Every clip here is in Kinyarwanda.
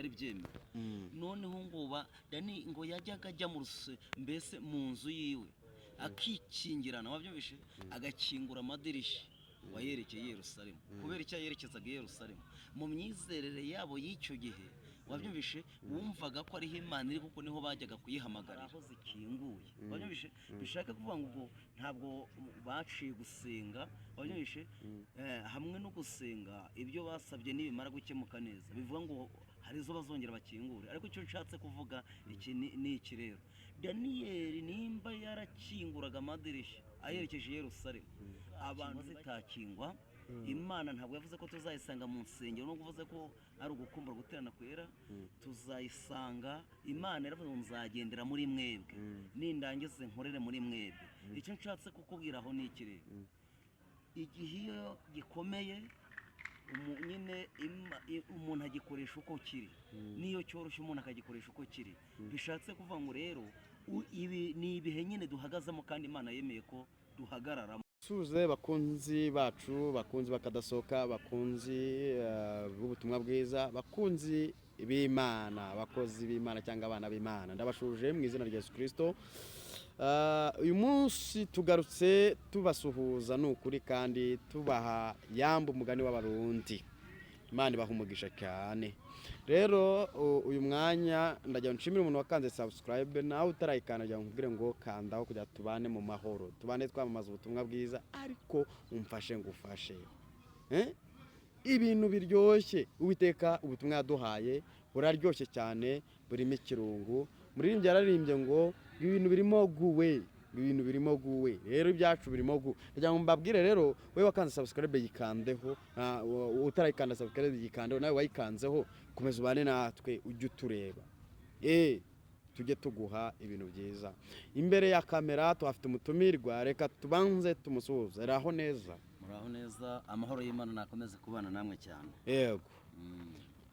Byari byemewe. Noneho ngo Dani ngo yajyaga ajya mu mbese mu nzu yiwe akikingirana, wabyumvishe, agakingura amadirishya wayerekeye i Yerusalemu. Kubera icyo yerekezaga i Yerusalemu mu myizerere yabo y'icyo gihe, wabyumvishe, wumvaga ko ariho Imana iri, kuko niho bajyaga kuyihamagarira, aho zikinguye, wabyumvishe. Bishaka kuvuga ngo ubwo ntabwo baciye gusenga, wabyumvishe. Hamwe no gusenga, ibyo basabye nibimara gukemuka neza, bivuga ngo hari izo bazongera bakingure. Ariko icyo nshatse kuvuga iki ni iki rero: Daniyeli nimba yarakinguraga amadirishya ayerekeje i Yerusalemu, abantu zitakingwa. Imana ntabwo yavuze ko tuzayisanga mu nsengero, nubwo uvuze ko ari ugukumbura guterana kwera tuzayisanga. Imana yaravuze ngo nzagendera muri mwebwe, nindangize nkorere muri mwebwe. Icyo nshatse kukubwira aho ni iki rero: igihe iyo gikomeye, nyine umuntu agikoresha uko kiri, n'iyo cyoroshye umuntu akagikoresha uko kiri. Bishatse kuvuga ngo rero ibi ni ibihe nyine duhagazemo, kandi Imana yemeye ko duhagararamo. Suze bakunzi bacu, bakunzi bakadasohoka, bakunzi b'ubutumwa bwiza, bakunzi b'Imana, abakozi b'Imana cyangwa abana b'Imana, ndabashuje mu izina rya Yesu Kirisito. Uyu munsi tugarutse tubasuhuza, ni ukuri, kandi tubaha yamba umugani w'Abarundi. Imana ibaha umugisha cyane. Rero uyu mwanya ndagira ngo nshimire umuntu wakanze subscribe. Nawe utarayikanda, kugira ngo nkubwire ngo kandaho kugira tubane mu mahoro, tubane twamamaza ubutumwa bwiza, ariko umfashe ngufashe. Eh? Ibintu biryoshye. Uwiteka ubutumwa yaduhaye buraryoshye cyane, burimo ikirungu. Muririmbyi yararirimbye ngo ibintu birimo guwe, ibintu birimo guwe. Rero ibyacu birimo gu. Kugira ngo mbabwire rero, wowe wakanze subscribe yikandeho, utarayikanda subscribe yikandeho, nawe wayikanzeho komeza ubane natwe, ujye utureba, tujye tuguha ibintu byiza. Imbere ya kamera tuhafite umutumirwa, reka tubanze tumusuhuze. Raho neza? Muraho neza, amahoro y'Imana nakomeze kubana namwe cyane. Yego.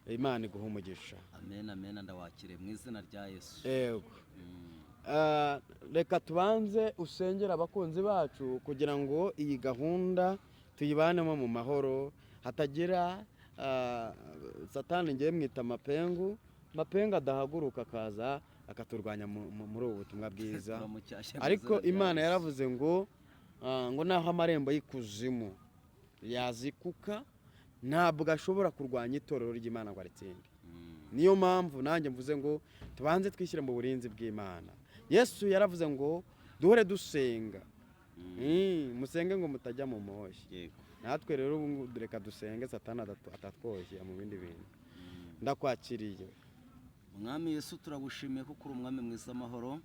Imana iguha umugisha. Amen, amen, ndawakire mu izina rya Yesu. Yego. Reka tubanze usengere abakunzi bacu kugira ngo iyi gahunda tuyibanemo mu mahoro, hatagira Satani, ngiye mwita mapengu, mapengu adahaguruka akaza akaturwanya muri ubu butumwa bwiza. Turamucyashya mu Ariko izina rya Imana Yesu. yaravuze ngo naho amarembo y'ikuzimu yazikuka, ntabwo ashobora kurwanya itorero ry'Imana ngo aritsinde. Niyo mpamvu nanjye mvuze ngo tubanze twishyire mu burinzi bw'Imana. Yesu yaravuze ngo duhore dusenga. Musenge ngo mutajya mu moshya. Natwe rero ubu ngubu reka dusenge Satani atatwoshya mu bindi bintu. Ndakwakiriye. Mwami Yesu, turagushimiye kuko uri umwami mwiza amahoro.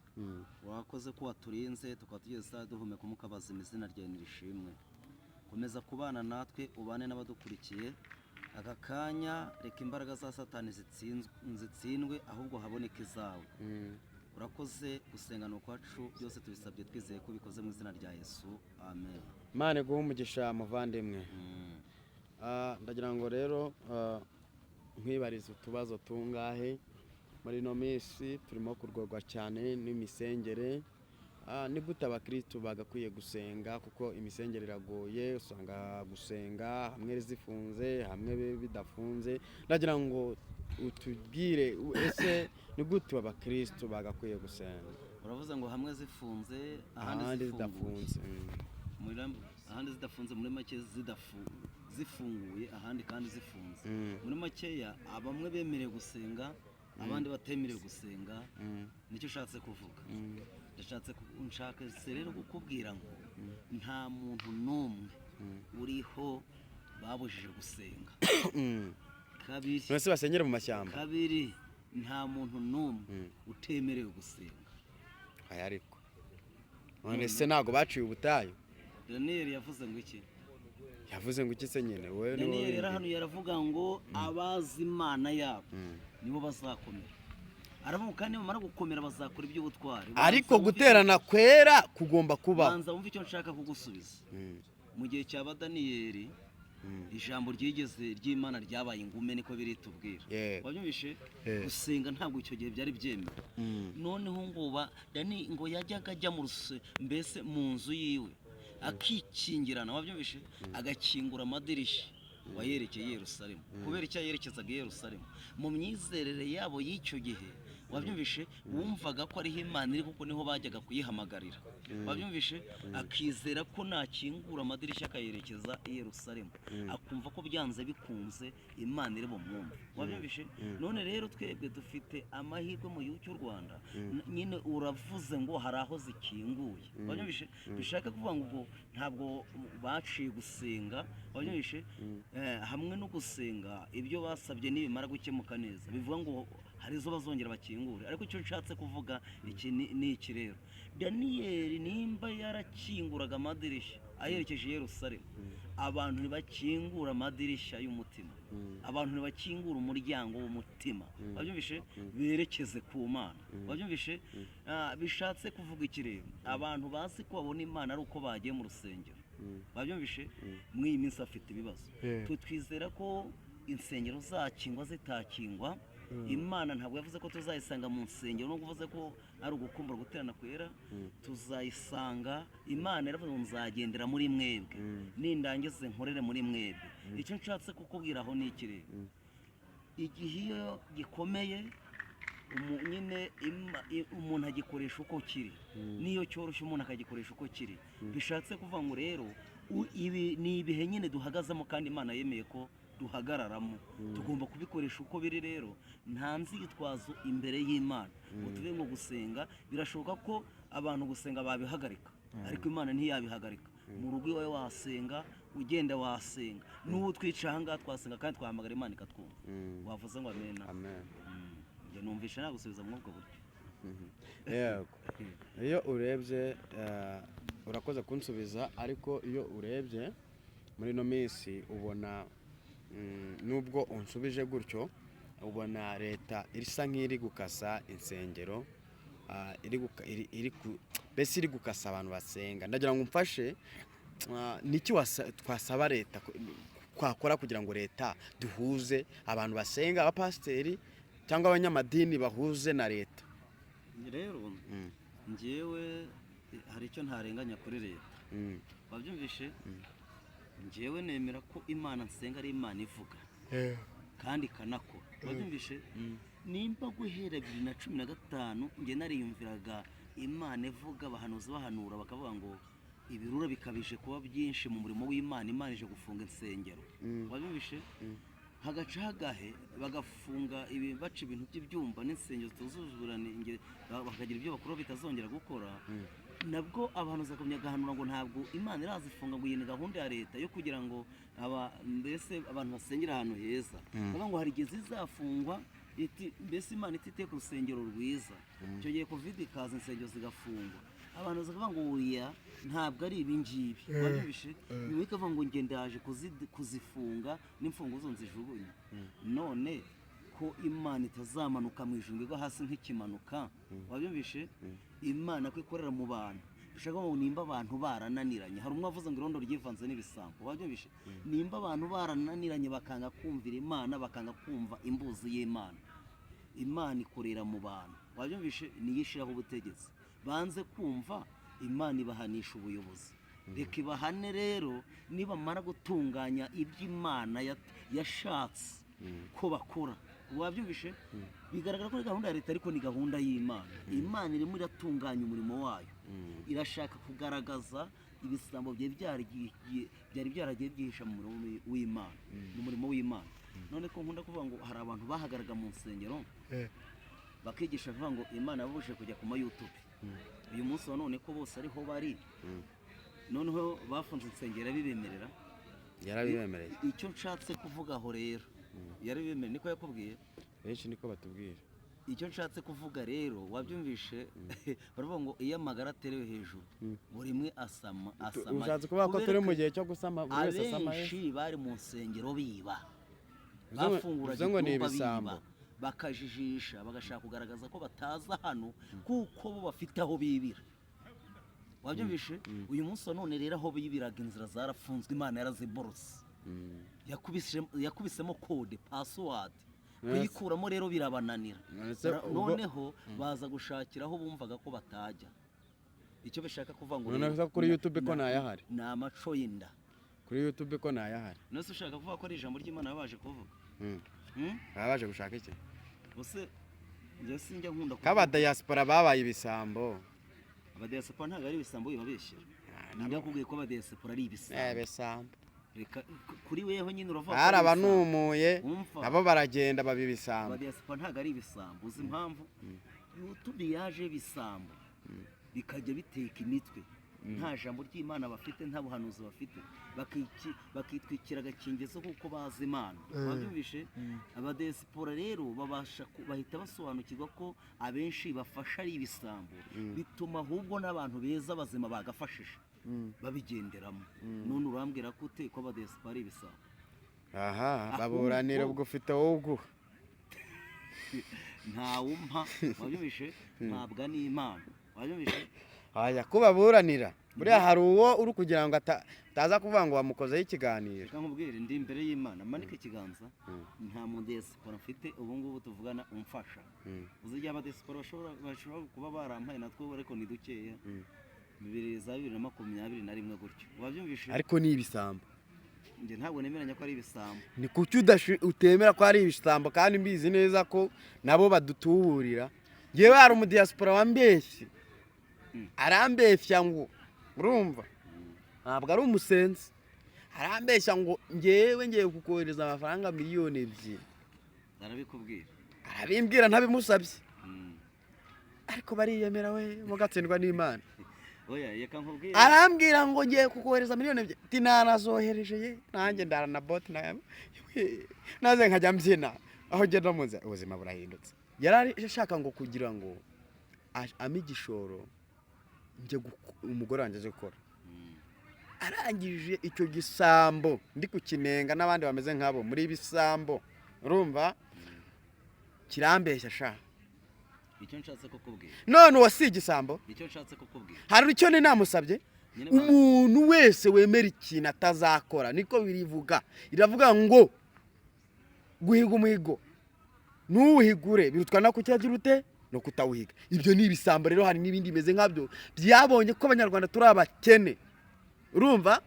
Wakoze ko waturinze, tukaba tugeze isaha duhumeka umwuka bazima. Izina ryawe nirishimwe. Komeza kubana natwe, ubane n'abadukurikiye aka kanya. Reka imbaraga za Satani zitsindwe, ahubwo haboneke izawe. Urakoze. Gusenga ni ukwacu, byose tubisabye twizeye ko ubikoze mu izina rya Yesu, amen. Imana iguhe umugisha, muvandimwe. Ndagira ngo rero nkwibarize utubazo tungahe. Muri ino minsi turimo kurwogwa cyane n'imisengere. Ni gute abakristu bagakwiye gusenga? Kuko imisengere iragoye, usanga gusenga hamwe zifunze, hamwe bidafunze. Ndagira ngo utubwire, ese ni gute abakristu bagakwiye gusenga? Uravuze ngo hamwe zifunze, ahandi ahandi zifunguye. Zidafunze. Ahandi zidafunze, muri make zifunguye, ahandi kandi zifunze. Muri makeya, bamwe bemerewe gusenga, abandi batemerewe gusenga. Nicyo ushatse kuvuga. Ndashatse nshaka rero kukubwira ngo nta muntu n'umwe uriho babujije gusenga. Kabiri, None se basengere mu mashyamba? Kabiri, nta muntu n'umwe utemerewe gusenga. Aya, ariko none se ntabwo baciye ubutayu? Daniyeli yavuze ngo iki? Yavuze ngo iki se nyine? Wowe ni wowe Daniyeli wimbwira. yarahanuye, aravuga ngo abazi Imana yabo nibo bazakomera. Aravuga kandi nibamara gukomera bazakora iby'ubutwari. Ariko Banza wumve guterana kwera kugomba kubaho. Banza wumve icyo nshaka kugusubiza. Mu gihe cya ba Daniyeli, ijambo ryigeze ry'Imana ryabaye ingume, niko biritubwira. Wabyumvishe? Gusenga ntabwo icyo gihe byari byemewe. Noneho ngo Dani ngo yajyaga ajya mu mbese mu nzu yiwe akikingirana, wabyumvishe, agakingura amadirishya. Wayerekeye i Yerusalemu. Kubera icyo yerekezaga i Yerusalemu mu myizerere yabo y'icyo gihe, wabyumvishe, wumvaga ko ariho Imana iri, kuko niho bajyaga kuyihamagarira. Wabyumvishe, akizera ko nakingura amadirishya akayerekeza i Yerusalemu, akumva ko byanze bikunze Imana iri bumwumve. Wabyumvishe? None rero twebwe dufite amahirwe mu gihugu cy'u Rwanda. Nyine uravuze ngo hari aho zikinguye. Wabyumvishe? Bishaka kuvuga ngo ubwo ntabwo baciye gusenga. Wabyumvishe? Hamwe no gusenga, ibyo basabye nibimara gukemuka neza, bivuga ngo hari izo bazongera bakingure. Ariko icyo nshatse kuvuga iki ni iki rero: Daniyeli nimba yarakinguraga amadirishya ayerekeje i Yerusalemu, abantu ntibakingura amadirishya y'umutima, abantu ntibakingura umuryango w'umutima. Wabyumvishe? Berekeze ku Mana. Wabyumvishe? Bishatse kuvuga iki rero? Abantu bazi ko babona Imana ari uko bagiye mu rusengero, wabyumvishe, muri iyi minsi bafite ibibazo. Twe twizera ko insengero zakingwa zitakingwa, Imana ntabwo yavuze ko tuzayisanga mu nsengero, nubwo uvuze ko ari ugukumbura guterana kwera tuzayisanga. Imana yaravuze ngo nzagendera muri mwebwe, nindangize nkorere muri mwebwe. Icyo nshatse kukubwira aho ni iki rero: igihe iyo gikomeye, nyine umuntu agikoresha uko kiri, n'iyo cyoroshye umuntu akagikoresha uko kiri. Bishatse kuvuga ngo rero ibi ni ibihe nyine duhagazemo, kandi Imana yemeye ko duhagararamo, tugomba kubikoresha uko biri. Rero nta nzitwazo imbere y'Imana ngo tube ngo gusenga. Birashoboka ko abantu gusenga babihagarika, ariko Imana ntiyabihagarika. Mu rugo iwawe wasenga, ugenda wasenga, n'uwo twica aha ngaha twasenga, kandi twahamagara Imana ikatwumva. Wavuze ngo amena? Amen. Njye numvishe nagusubiza muri ubwo buryo. Yego, iyo urebye, urakoze kunsubiza, ariko iyo urebye muri ino minsi ubona, nubwo unsubije gutyo, ubona leta isa nk'iri gukasa insengero, mbese iri gukasa abantu basenga. Ndagira ngo umfashe, niki twasaba leta twakora kugira ngo leta duhuze abantu basenga, abapasiteri cyangwa abanyamadini bahuze na leta? Rero njyewe hari icyo ntarenganya kuri leta. Wabyumvishe? Njyewe nemera ko Imana nsenga ari Imana ivuga kandi ikanakora. Wabyumvishe? Nimba guhera 2015 njye nariyumviraga Imana ivuga, abahanuzi bahanura bakavuga ngo ibirura bikabije kuba byinshi mu murimo w'Imana, Imana ije gufunga insengero. Wabyumvishe? Hagaca hagahe bagafunga ibi, baca ibintu by'ibyumba n'insengero zitujuje ubuziranenge, bakagira ibyo bakora bitazongera gukora. Nabwo abantu bazakomeza gahanura ngo ntabwo Imana irazifunga, ngo iyi ni gahunda ya leta yo kugira ngo aba mbese abantu basengera ahantu heza. Bavuga ngo hari igihe zizafungwa, mbese Imana itite ku rusengero rwiza. Icyo gihe COVID ikaza, insengero zigafungwa, abantu bakavuga ngo oya, ntabwo ari ibi ngibi. Wabyumvishe? Nyuma ikavuga ngo njye ndaje kuzifunga n'imfunguzo nzijugunye. None ko Imana itazamanuka mu ijuru ngo igwe hasi nk'ikimanuka, wabyumvishe, Imana ko ikorera mu bantu, bishaka ngo nimba abantu barananiranye, hari umwe wavuze ngo irondo ryivanze n'ibisambo. Wabyumvishe? Nimba abantu barananiranye bakanga kumvira Imana, bakanga kumva imbuzi y'Imana, Imana ikorera mu bantu. Wabyumvishe? Niyo ishyiraho ubutegetsi. Banze kumva Imana, ibahanisha ubuyobozi. Reka ibahane rero, nibamara gutunganya ibyo Imana yashatse ko bakora. Wabyumvishe? Bigaragara ko ari gahunda ya leta, ariko ni gahunda y'Imana. Imana irimo iratunganya umurimo wayo, irashaka kugaragaza ibisambo byari byaragiye byihisha mu murimo w'Imana, mu murimo w'Imana. None ko nkunda kuvuga ngo hari abantu bahagaraga mu nsengero bakigisha bavuga ngo Imana yababujije kujya ku ma YouTube, uyu munsi wa none ko bose ariho bari, noneho bafunze insengero bibemerera? Yarabibemereye. Icyo nshatse kuvuga aho rero, yarabibemereye, niko yakubwiye? Benshi niko batubwira. Icyo nshatse kuvuga rero, wabyumvishe, baravuga ngo iyo amagara aterewe hejuru buri rimwe asama asama. Ushatse kuvuga ko Kubera turi ko mu gihe cyo gusama, buri wese asama ye? Abenshi bari mu nsengero biba, bafunguraga Bivuze ngo ni ibyumba ibisambo. biba, bakajijisha, bagashaka kugaragaza ko bataza hano kuko bo bafite aho bibira. Wabyumvishe? Uyu munsi wa none rero aho bibiraga inzira zarafunzwe, Imana yaraziborotse, yakubisemo code password, kuyikuramo rero birabananira. Noneho baza gushakira aho bumvaga ko batajya. Icyo bashaka kuvuga ngo None rero se kuri YouTube ko ntayahari? Ni amaco y'inda. Kuri YouTube ko ntayahari. None se ushaka kuvuga ko ari ijambo ry'Imana baba baje kuvuga? Hmm? Baba baje gushaka iki? Ubuse njye sinjya nkunda kuvuga. K'abadiyasipora babaye ibisambo. Abadiyasipora ntabwo ari ibisambo, bibabeshyera. Ninde wakubwiye ko abadiyasipora ari ibisambo? Ibisambo. Reka, kuri weho nyine uravuga ko ari ibisambo. Barabanumuye. Umva. Nabo baragenda baba ibisambo. Abadiyasipora ntabwo ari ibisambo. Uzi impamvu? YouTube yaje ibisambo bikajya biteka imitwe, nta jambo ry'Imana bafite, nta buhanuzi bafite, bakitwikira agakingirizo kuko bazi Imana. Wabyumvishe? Abadiyasipora rero babasha bahita basobanukirwa ko abenshi bafasha ari ibisambo, bituma ahubwo n'abantu beza bazima bagafashije babigenderamo. None urambwira ko ute ko abadiyasipora ari ibisambo? Aha. Ahubwo- Baburanira ubwo ufite wowe uguha. Ntawumpa, wabyumvishe? Ntabwa n'Imana, wabyumvishe? Aya, ko baburanira buriya hari uwo uri kugira ngo ataza kuvuga ngo wamukozeho ikiganiro. Reka nkubwire, ndi imbere y'Imana, manike ikiganza, nta mudiyasipora mfite ubu ngubu tuvugana umfasha. Uzi igihe abadiyasipora bashobora kuba barampaye natwo, ariko ni dukeya, bibiri za 2021 gutyo, wabyumvishe? Ariko ni ibisambo. Njye ntabwo nemeranya ko ari ibisambo. Ni kuki utemera ko ari ibisambo kandi mbizi neza ko nabo badutuburira? Ngewe hari umudiyasipora wambeshye, arambeshya ngo, urumva, ntabwo ari umusenzi, arambeshya ngo ngewe ngiye kukohereza amafaranga 2 miliyoni. Arabikubwira? Arabimbwira ntabimusabye. Ariko bariyemera we, mugatsindwa n'Imana. Oya, reka nkubwire. Arambwira ngo ngiye kukohereza 2 miliyoni, ati nanazohereje ye, nanjye ndara na bote naze nkajya mbyina aho ngenda mu nzira, ubuzima burahindutse. Yari ashaka ngo kugira ngo ampe igishoro njye umugore wanjye aje gukora. Arangije icyo gisambo ndi kukinenga n'abandi bameze nkabo muri ibisambo, urumva kirambeshya sha. Icyo nshatse kukubwira None uwo si igisambo? Icyo nshatse kukubwira Hari icyo ni namusabye. Nyine Umuntu wese wemera ikintu atazakora, niko birivuga, iravuga ngo guhiga umuhigo ntuwuhigure birutwa no kucyagira ute no kutawuhiga. Ibyo ni ibisambo. Rero hari n'ibindi bimeze nkabyo byabonye ko Abanyarwanda turi abakene, urumva,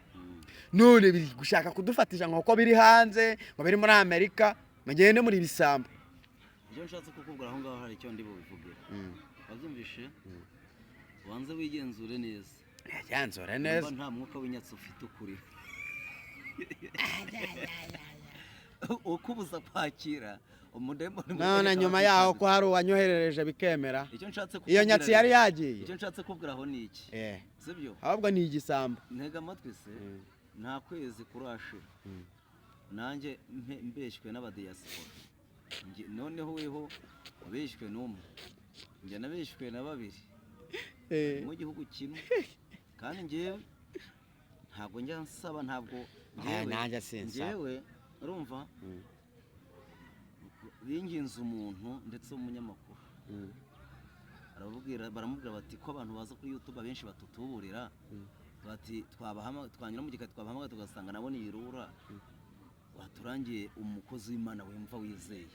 none biri gushaka kudufatisha ngo ko biri hanze, ngo biri muri Amerika, mugende muri ibisambo. Icyo nshatse kukubwira aho ngaho, hari icyo ndi bubivuge, wabyumvishe? Ubanze wigenzure neza. Yanzora neza. Nimba nta mwuka w'inyatsi ufite ukuri ukubuza kwakira umudemoni. None nyuma yaho ko hari uwanyoherereje bikemera, Icyo nshatse iyo kukubwira nyatsi yari rero- yagiye. Icyo nshatse kubwira aho ni iki? Sibyo? Ahubwo ni igisambo. Ntega amatwi se. Nta kwezi kurashira nanjye mbeshywe n'abadiyasipora. Noneho weho wabeshywe n'umwe, njye nabeshywe na babiri mu gihugu kimwe. Kandi njyewe ntabwo njya nsaba, ntabwo Ah, nanjye sinsaba. Njyewe urumva, binginze umuntu ndetse w'umunyamakuru, baramubwira bati ko abantu baza kuri YouTube abenshi batutuburira, bati twanyura mu gikari twabahamagara tugasanga nabo ni ibirura, waturangiye umukozi w'Imana wumva wizeye.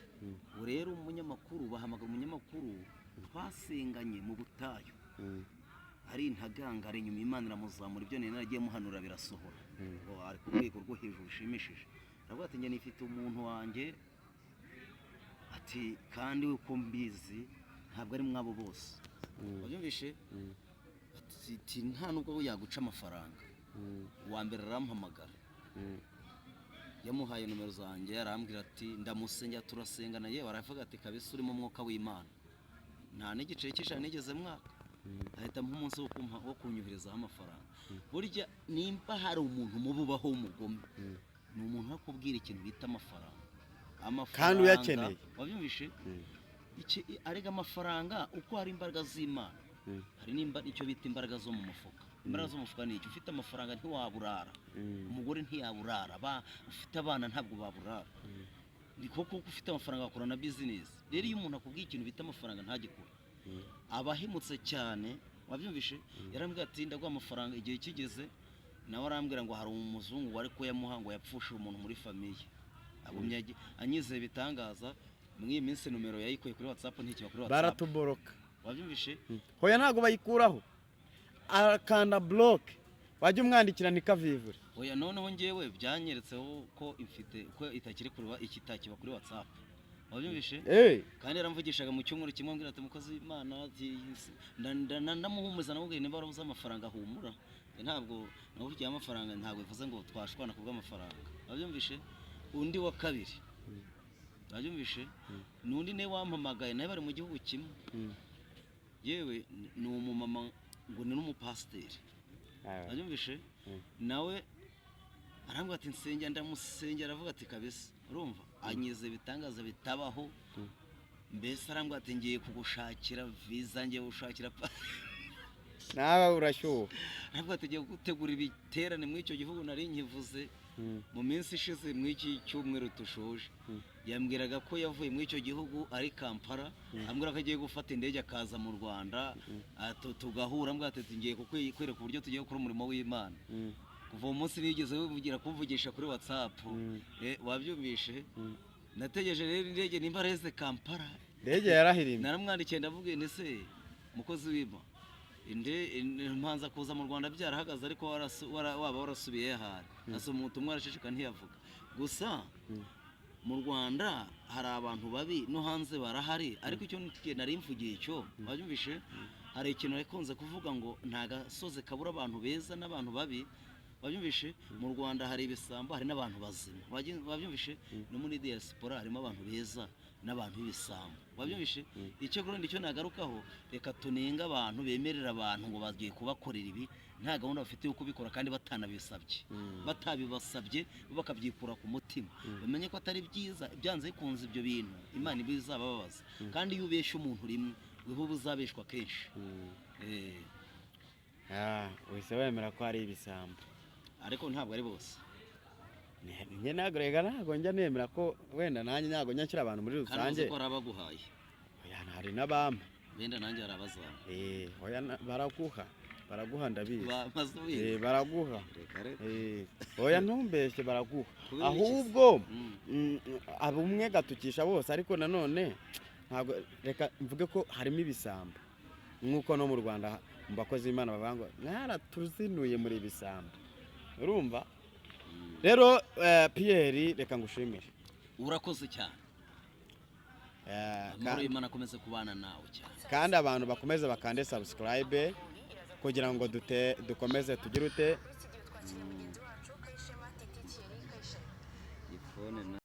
Ubu rero umunyamakuru, bahamagara umunyamakuru twasenganye mu butayu, ari intagangare, inyuma Imana iramuzamura, ibyo nari naragiye muhanura birasohora, ngo ari ku rwego rwo hejuru rushimishije. Aravuga ati njye nifite umuntu wanjye, ati kandi uko mbizi ntabwo ari mwabo bose, wabyumvishe? Ati nta nubwo yaguca amafaranga. Uwa mbere arampamagara, yamuhaye nomero zanjye, arambwira ati ndamusengera, turasengana, yewe aravuga ati kabisa urimo umwuka w'Imana, nta n'igiceri cy'ijana nigeze mwaka. Ahita ampa umunsi wo kunyoherezaho amafaranga. Burya nimba hari umuntu mubi ubaho w'umugome, ni umuntu akubwira ikintu bita amafaranga, amafaranga Kandi uyakeneye. Wabyumvishe? Arega amafaranga, uko hari imbaraga z'Imana, hari nimba icyo bita imbaraga zo mu mufuka. Imbaraga zo mu mufuka ni iki? Ufite amafaranga ntiwaburara, umugore ntiyaburara, ufite abana ntabwo baburara. Ni koko ko ufite amafaranga wakora na bizinesi. Rero iyo umuntu akubwiye ikintu bita amafaranga ntagikore, aba ahemutse cyane, wabyumvishe? Yarambwira ati ndaguha amafaranga igihe kigeze, nawe arambwira ngo hari umuzungu wari kuyamuha ngo yapfushije umuntu muri famille, agumya anyizeye ibitangaza. Muri iyi minsi nomero yayikuye kuri WhatsApp, ntikiba kuri WhatsApp. Baratuboroka. Wabyumvishe? Hoya, ntabwo bayikuraho, arakanda block, wajya umwandikira ntikavivure. Oya, noneho ngewe byanyeretseho ko ifite ko itakiri kuri ikitakiba kuri WhatsApp, wabyumvishe? Kandi yaramvugishaga mu cyumweru kimwe, ambwira ati: "Mukozi w'Imana," ati, ndamuhumuriza, namubwiye niba warabuze amafaranga humura. Ntabwo navugiye amafaranga, ntabwo bivuze ngo twashwana ku bw'amafaranga, wabyumvishe? Undi wa kabiri, wabyumvishe, ni undi nawe wampamagaye, nawe bari mu gihugu kimwe. Yewe, ni umumama ngo ni n'umupasiteri. Wabyumvishe? Nawe arambwira ati: "Nsengera." Ndamusengera, aravuga ati: "Kabisa urumva anyize ibitangaza bitabaho." Mbese arambwira ati: "Ngiye kugushakira viza, ngiye gushakira Nawe urashyuha. Aravuga ati: "Ngiye gutegura ibiterane muri icyo gihugu." Nari nkivuze mu minsi ishize, muri iki cyumweru dushoje, yambwiraga ko yavuye muri icyo gihugu ari Kampala, ambwira ko agiye gufata indege akaza mu Rwanda, tugahura, ambwira ati: "Ngiye kukwereka uburyo tugiye gukora umurimo w'Imana." Kuva uwo munsi nigeze wivugira kumvugisha kuri WhatsApp. Wabyumvishe? Nategereje rero indege nimba areze Kampala. Indege yarahirimye. Naramwandikiye, ndavuga nti: "Se mukozi w'Ima, inde mpanza kuza mu Rwanda byarahagaze, ariko waba warasubiye ahari?" Asoma ubutumwa araceceka ntiyavuga. Gusa mu Rwanda hari abantu babi, no hanze barahari, ariko icyo nari mvugiye icyo, wabyumvishe? Hari ikintu yakunze kuvuga ngo nta gasozi kabura abantu beza n'abantu babi, wabyumvishe? Mu Rwanda hari ibisambo, hari n'abantu bazima, wabyumvishe? No muri diaspora harimo abantu beza n'abantu b'ibisambo, wabyumvishe? Icyo kurundi icyo nagarukaho, reka tunenge abantu bemerera abantu ngo bagiye kubakorera ibi nta gahunda bafite yo kubikora, kandi batanabisabye, batabibasabye, bo bakabyikura ku mutima. Bamenye ko atari byiza. Byanze bikunze ibyo bintu Imana iba izabababaza, kandi iyo ubeshya umuntu rimwe, weho uba uzabeshwa kenshi. Ah, uhise wemera ko hari ibisambo. Ariko ntabwo ari bose. Njye ntabwo, rega ntabwo njya nemera ko wenda nanjye ntabwo njya nshyira abantu muri Kandi uzi rusange. ko hari abaguhaye. Oya, hari n'abampa. Benda nanjye hari abazampa. Oya, baraguha, baraguha, ndabizi. Bamaze ubizi. Baraguha. Reka reka. Oya, ntumbeshye, baraguha. Kubera iki se? Ahubwo abumwe gatukisha bose, ariko nanone ntabwo, reka mvuge ko harimo ibisambo, nk'uko no mu Rwanda mu bakozi b'Imana bavuga ngo mwaratuzinuye muri ibisambo. Urumva rero, Pierre, reka ngushimire. Urakoze cyane. Amahoro y'Imana akomeze kubana nawe cyane. Kandi abantu bakomeze bakande subscribe kugira ngo dute dukomeze tugire ute. Ifone.